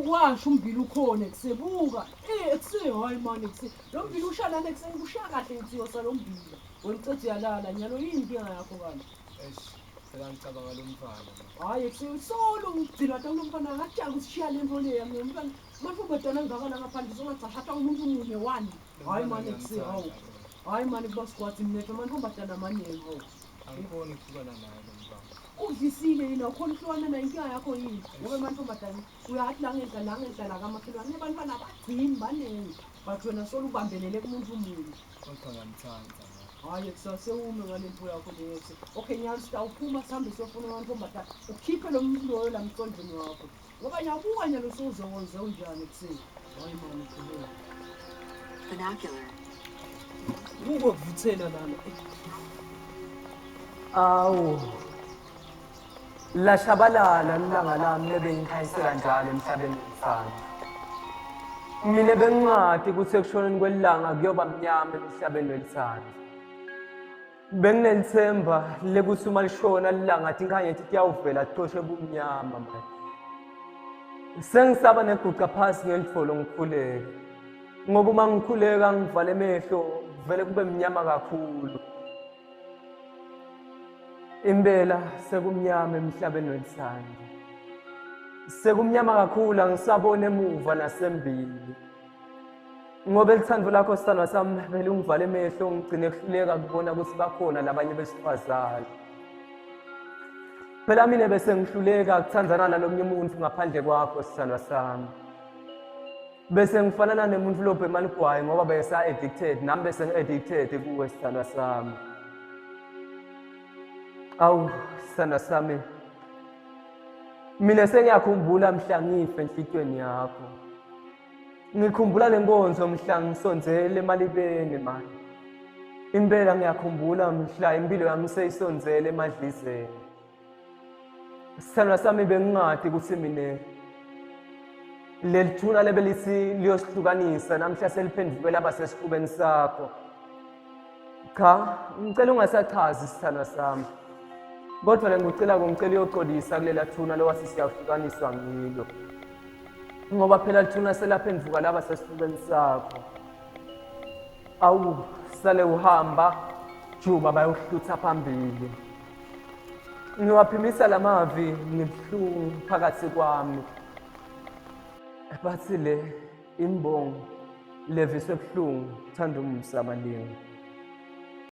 Washo umbila ukhona ekusebuka. Eh ekuse hayi mani ekuse. Lo mbila usha lana ekuseni kusha kahle ngithi lo mbila. Wena ucethe uyalala nyalo yini inkinga yakho kanti? Eish, phela ngicabanga lo mfana. Hayi ekuse solo ugcina ta lo mfana akatshaka usishiya le nto leya mina mfana. Mantombazana angaka la ngaphandle songacashata umuntu munye wani. Hayi mani ekuse hawu. Hayi mani kuba sigwathi mnethe amantombazana amaningi hawu. Angikhoni ukuhlukana naye lo mfana. Udlisile yini awukhona ukuhlukana naye inkinga yakho yini? Ngoba amantombazane uyathi la ngenhla la ngenhla la kamakhelwane abantwana abagcini baningi. But wena solo ubambelele kumuntu munye. Kodwa ngiyamthanda. Hayi kusase ume ngale nto yakho leyo. Okay nyalo sitawuphuma sihambe siyofuna amantombazane. Ukhiphe lo muntu loyo la mcondweni wakho. Ngoba ngiyabuka nyalo sewuzowenza unjani ekuseni. Hayi mani qhubeka. Binocular. Kukokuvuthela lana. Awu. Lashabalala ilanga lami lebengikhanyisela njalo emhlabeni mfana. Mina bengingadi ukuthi ekushoneni kwelanga kuyoba mnyama emhlabeni welithando. Benginelithemba lekuthi uma lishona lilanga tinkhanyeti tiyawuvela ticoshe bumnyama manje. Sengisaba neguqa phasi ngelitholo ngikhuleke. Ngoba uma ngikhuleka ngivale emehlo vele kube mnyama kakhulu. Impela sekumnyama emhlabeni welithando. Sekumnyama kakhulu angisaboni emuva nasembili. Ngoba elithando lakho sithandwa sami vele ungivale emehlo ngigcine kuhluleka kubona ukuthi bakhona labanye besifazane. Phela mina bese ngihluleka kuthandzana nalomunye umuntu ngaphandle kwakho sithandwa sami. Bese ngifanana nemuntu lobhema ligwayi ngoba bese addicted nami bese ngi-addicted kuwe sithandwa sami. Awu sithandwa sami, mina sengiyakhumbula mhla ngife enhlitweni yakho. Ngikhumbula le nkonzo mhla ngisondzele emalibeni manje. Impela ngiyakhumbula mhla impilo yami seyisondzele emadlizeni. Sithandwa sami bengingadi ukuthi mina leli thuna lebelithi liyosihlukanisa namhla seliphenduke laba sesifubeni sakho. Cha, ngicela ungasachazi sithandwa sami. Kodwa lengikucela ngicela uyoxolisa kulela thuna lowathi siyahlukaniswa ngilo. Ngoba phela lithuna selaphenduka laba sesifubeni sakho. Awu, sale uhamba juba bayohlutha phambili. Ngiwaphimisa lamavi ngibuhlungu phakathi kwami. Bathi le imbongo leviswe buhlungu thanda umusa malingo.